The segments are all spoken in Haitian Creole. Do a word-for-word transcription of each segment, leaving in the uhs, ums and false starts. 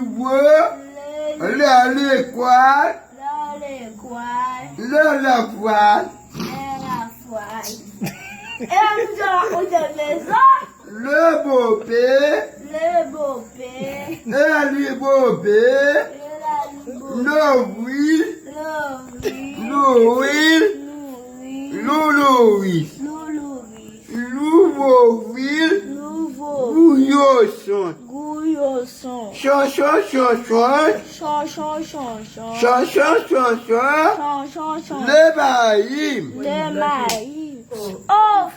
Livre. Lè lekòl. Lè lekòl. Lè lafway. Lè lafway. E la nou te la ou te mezon. Le bope. Le bope. E li bope. E la li bope. Louvri. Louvri. Louvri. Louvri. Lou louvri. Lou louvri. Lou vouvri. Lou vouvri. Gouyoson. Gouyoson. Chonchon, chonchon. Chonchon, chonchon. Chonchon, chonchon. Chonchon, chonchon. Lemayi. Lemayi. Oh!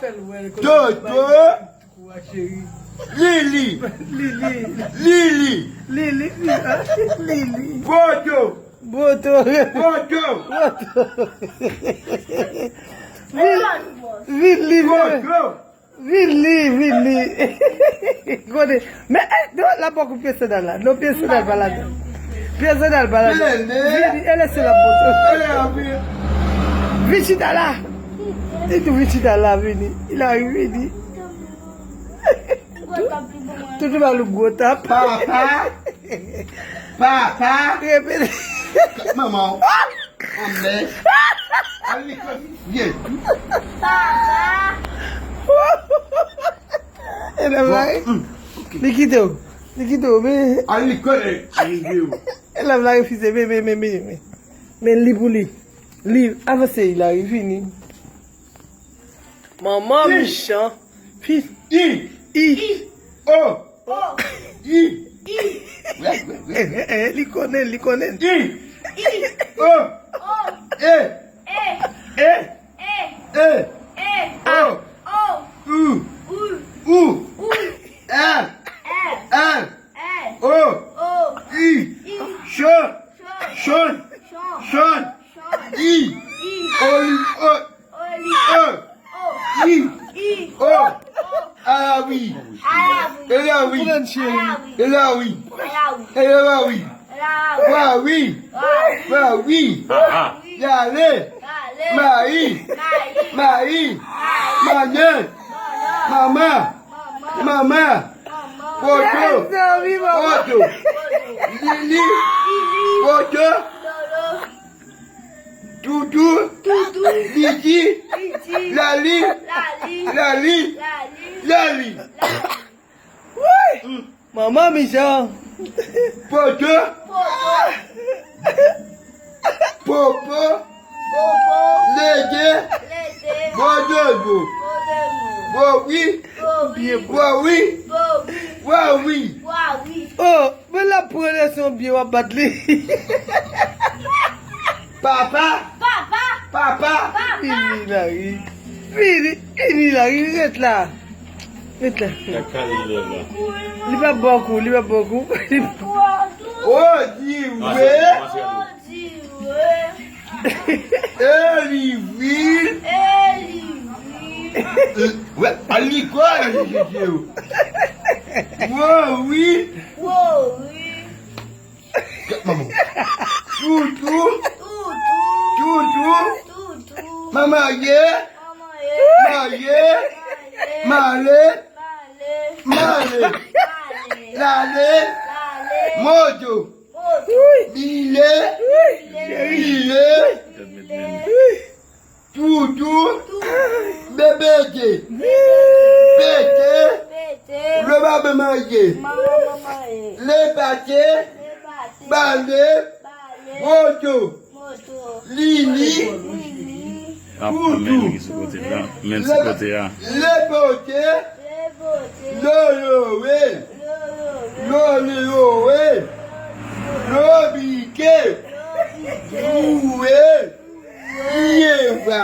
Toto. Lili. Lili. Lili. Lili. Lili. Boto. Boto. Boto. Boto. Vin, vin li, vin. Boto. Vin li, vin li. Kote? Men, eh, non, la poko pye sandal la. Non, pye sandal pa ladan. Pye sandal pa ladan. Vini, e lese la boto. Vin chita la. Li tou vin chita la, vini. Il a vini. Toutou ba loup gwo tap. Papa. Papa. Repete. Manman. Anmè. Al lekòl, vye. Papa. E la vre. Li kite w. Li kite w, men. Al lekòl, vye. E la vre, refize, men, men, men, men, men. Men li pou li. Li, avanse, il a fini. Manman mechan. Pi. I. I. I. O. O. I. I. Wè, wè, wè. Eh, eh, eh, li konnen, li konnen. I. I. O. O. E. E. E. E. E. E. O. O. U. U. U. U. L. L. L. L. O. O. I. I. Chan. Chan. Chan. Chan. Chan. I. I. Oli. O. Oli. O. O. I. I. O. O. Alawi. Alawi. Elawi. Alawi. Elawi. Elawi. Elawi. Elawi. Wawi. Wawi. Wawi. Ah, ah. Yale. Yale. Mayi. Mayi. Mayi. Mayi. Manyen. Manman. Manman. Manman. Manman. Poto. Poto. Lili. Lili. Poto. Lolo. Toutou. Toutou. Piti. Piti. Lali. Lali. Lali. Lali. Lali. Lali. Woy! Manman mechan. Poto. Poto. Popo. Popo. Lede. Lede. Bododo. Bododo. Bowi. Bowi. Bowi. Bowi. Wawi. Wawi. Oh, men l ap pran leson byen, w ap bat li. Papa. Papa. Papa. Papa. Vini la, wi. Vini, vini la, wi. Ret la. Ret la. Li p ap ba w kou, li p ap ba w kou. O di we. O di we. Elivil. Elivil. Wè, al lekòl, mesye yo. Wo wi. Wo wi. Gad manman. Toutou. Toutou. Toutou. Toutou. Manman ye. Manman ye. Manman ye. Male. Male. Male. Male. Lale. Lale. Moto. Moto. Bile. Bile. Bile. Bile. Toutou. Toutou. Bebete. Bebete. Bebete. Lobabemaye. Mama mamaye. Lebate. Lebate. Bale. Bale. Moto. Moto. Lili. Lili. Ap toutou. Men sou kote la. Men sou kote a. Lebote. Lebote. Lolowe. Lolowe. Lolowe. Lobike. Lobike. Louwe. Lyeva.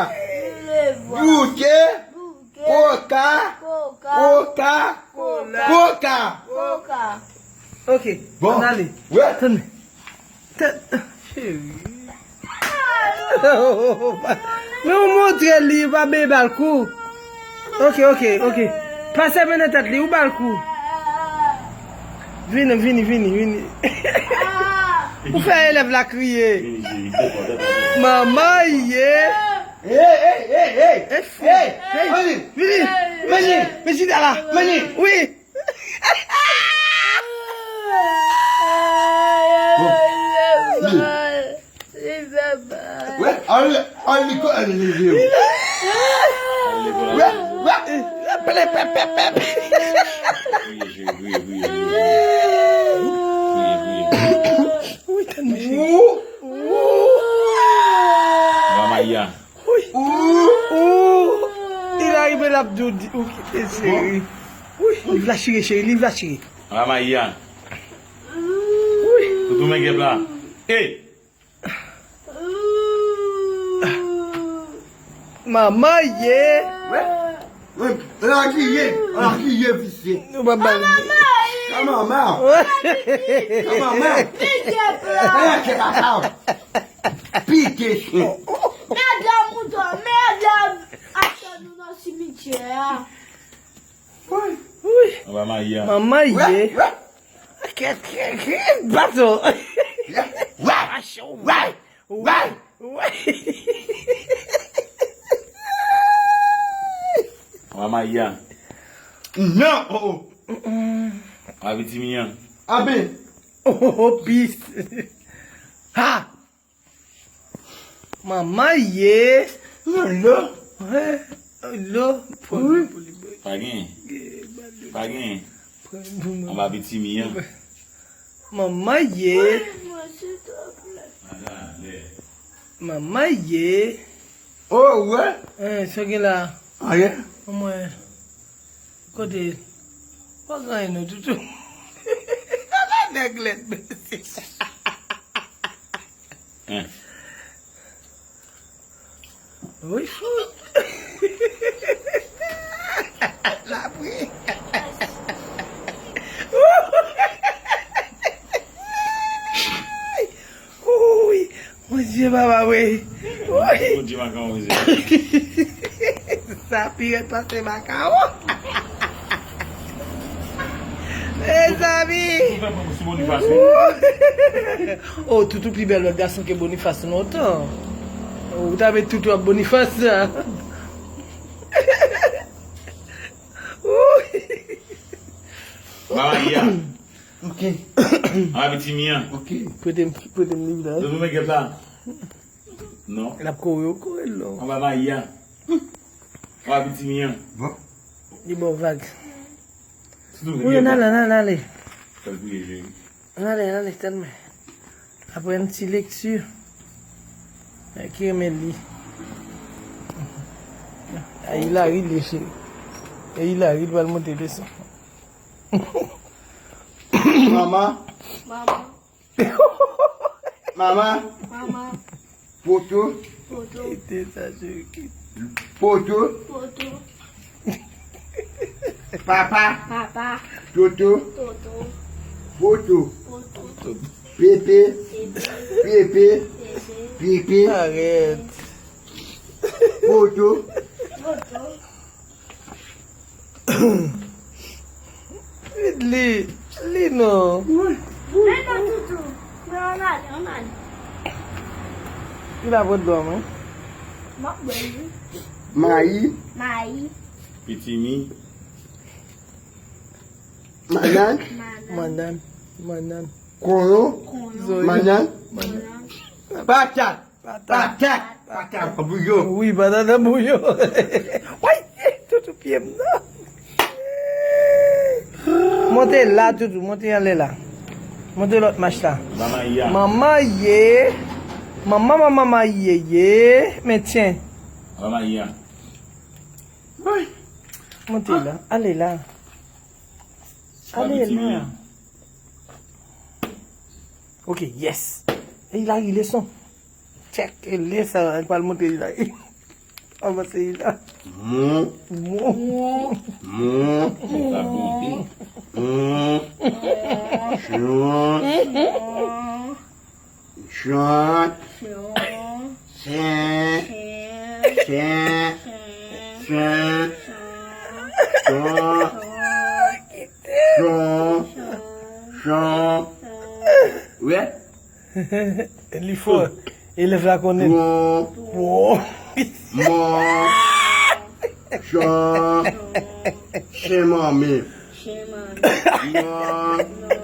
Lyeva. Bouke. Bouke. Koka. Koka. Koka. Koka. Koka. Koka. Ok. Bon. Ann ale. Wè. Tann. Tann. Cheri. Men ou montre li, ou pa benyen ba l kou. Ok, ok, ok. Pase men nan tèt li, ou ba l kou. Vini, vini, vini, vini. Ou fè elèv la kriye. Manman ye. Hey, hey, hey, hey. Hey, hey, hey. Vini. Vini. Men chita la. Vini. Wi. Wè, al, al lekòl, al leve yo. Wè, wè. Pèp, pèp, pèp, pèp. Priye, priye, priye, priye, priye. Priye, priye, priye. Wi, tann mesye. Ou. Ou. Mama ya. Wi. Ou. Ou. Li la rive l ap di w, di, ou kite cheri. Wi, liv la chire, cheri, liv la chire. Mama ya. Wi. Toutou men gèp la. Ey. Manman ye. Wè. Wè. Ann akiye, ann akiye visye. Nou pa bal. Ka manman. Wè. Ka manman. Pike papa. Pike chen. Mèdam mouton, mèdam. Achte nou nan simityè a. Wi. Manman ye. Manman ye. Wè, wè. Kèt, kèt, kèt, baton. Wè, wè, wè, wè. Manman ye. Non, oh, oh. Abi ti miyan. Abi. Oh, oh, pis. Ha. Manman ye. Lo. Lo. Pran pou li, bò. Pa gen. Pa gen. Pran pou manman. Anba pitimi an. Manman ye. Manman ye. Oh, wè. Eh, sa gen la. Ayen. Mwen. Kote? Pa gen anyen non, toutou. Ala nèg lèd, mesye. Hein. Wi, fout. Lapri. Wi. Mon Dye, papa, wi. Wi. Mon Dye, makawon, wi. Sa pi rèd pase makawon. Mezanmi. Toutou fè pran sou Bonifas, wi. Oh, Toutou pi bèl lòt gason ke Bonifas lontan. Oh, ou ta met Toutou ap Bonifas, sa. Mama ya. Ok. Anba pitimi an. Ok. Prete m, prete m liv la. Toutou men gèp la. Non. L ap kore w, kore l non. Anba mayi a. Anba pitimi an. Bon. Li ba w vag. Wi, n ale, n ale, n ale. Fè l priye, cheri. N ale, n ale, tann mwen. Apre yon ti lekti. Ki renmen li. A, Hilary li ye, cheri. E Hilary li pral montre leson. Mama. Mama. Mama. Mama. Poto. Poto. Kite sa, cheri, kite. Poto. Poto. Papa. Papa. Toto. Toto. Poto. Poto. Pepe. Pepe. Pepe. Pepe. Arèt. Poto. Poto. Li, li non. Men non, Toutou. Men ann ale, ann ale. Li la pran dlo a mwen. M ap bwè l, wi. Mayi. Mayi. Pitimi. Mannan. Mannan. Mannan. Mannan. Koyon. Koyon. Mannan. Mannan. Patat. Patat. Patat. Patat. Bouyon. Wi, patat nan bouyon. Woy, Toutou pye m non. Monte la, Toutou, monte anlè la. Monte lòt mach la. Manman ye. Manman, manman, manman ye, ye. Men tyen. Manman ye. Woy. Monte la, ale la. Ale la. Ok, yes. E Hilary leson. Check. E lè sa, l pral monte Hilary. Avanse Hilary. Mon. Mon. Mon. Mon. Mon. Chan. Chan. Chan. Chan. Chan. Chan. Chan. Chan. Chan. Wè. Li fò. Elèv la konnen. Bon. Bon. Mon. Chan. Chen manmi. Chen manmi. Non. Non.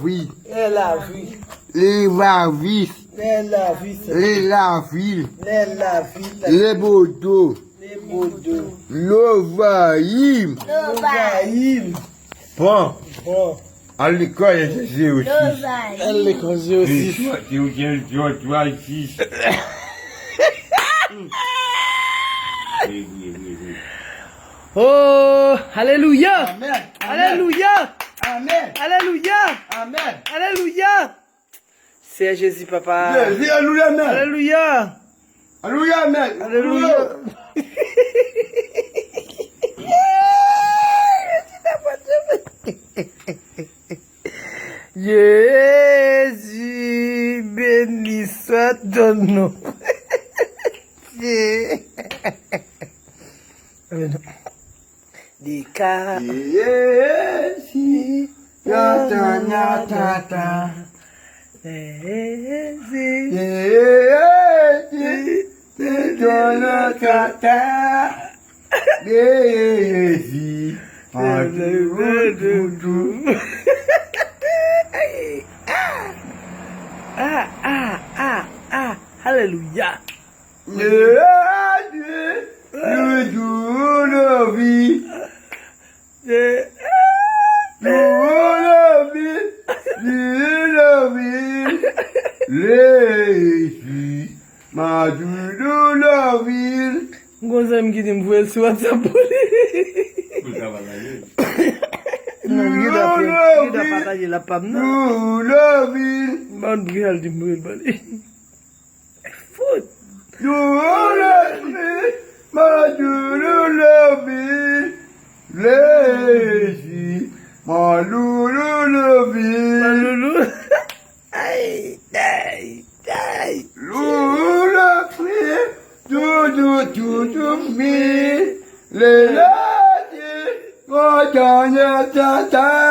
Lavavi. Lè lavi. Lavavis. Lè lavis. Lè lavil. Lè lavil. Lebodo. Lebodo. Lovayim. Lovayim. Bon. Bon. Al lekòl, se zewo sis. Al lekòl, zewo sis. Te ou gen zewo twa sis. Wi, wi, wi, wi. Oh, alelouya. Amen. Alelouya. Amen. Alelouya. Amen. Alelouya. Seyè Jezi, papa. Jezi, alelouya, amen. Alelouya. Alelouya, amen. Alelouya. Jezi, beni swa ton non. Deka. Jezi, yatan, yatan, yatan. Jezi. Jezi, yatan, yatan, yatan. Jezi. Ah, ah, ah, ah, ah. Alelouya. Jezi, you do love me. You love me. You love me. Lazy. My do love me. M gon zanmi ki di m voye l sou WhatsApp pou li. Pou l ka pataje. Non, li dwe, li dwe pataje la pa m nan. You love me. Ban pri al di m voye l ba li. Fout. You love me, my do love me. Lazy, my do love me. Maloulou. Ay, ay, ay. Lou love me, do do do do me. Le la di, kontan ya tata.